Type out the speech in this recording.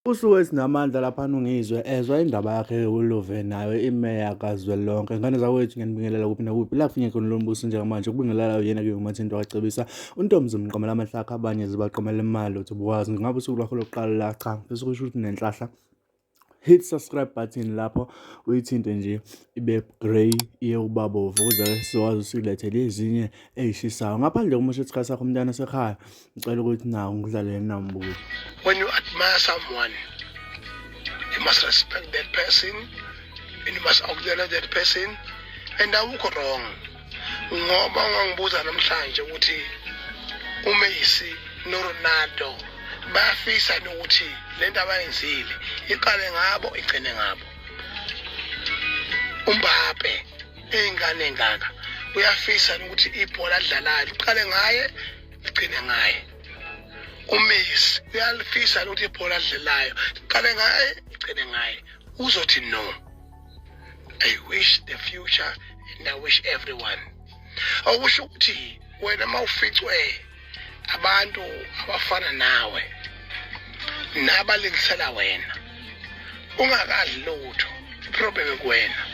Usuke esinamandla laphana uNgizwe ezwa indaba yakhe yokuLove nayo imeya kazwelonke. Ngane zakwethu, ngiyanibingelela kuphi nakuphi la kufinye khona lo mbuso njengamanje. Ukubingelela yena-ke uMathinto wacebisa untombi zimqomela amahlakha, abanye zibaqomela imali. Uthi bukwazi ngabe usuku lwakho lokuqala la? Cha, bese kusho ukuthi nenhlahla. Hit subscribe button lapho, uyithinte nje ibe grey iye ubabovu ukuze sizokwazi usilethele ezinye ey'shisayo ngaphandle komosha isikhathi sakho, umntana sekhaya. Ngicela ukuthi nawo ngidlalele nambuzo. When you admire someone, you must respect that person and you must acknowledge that person, and awukho wrong, ngoba ungangibuza namhlanje ukuthi uMessi noRonaldo bayafisa nokuthi lento abayenzile iqale ngabo, igcine ngabo. UMbappe, eyingane engaka, uyafisa ukuthi ibhola adlalayo liqale ngaye, ligcine ngaye. UMessi uyalifisa ukuthi ibhola adlalayo liqale ngaye, ligcine ngaye. Uzothi no. I wish the future and I wish everyone. Okusho ukuthi wena mawuficwe abantu abafana nawe nabalingisela wena ungakadli lutho, iproblem kuwena.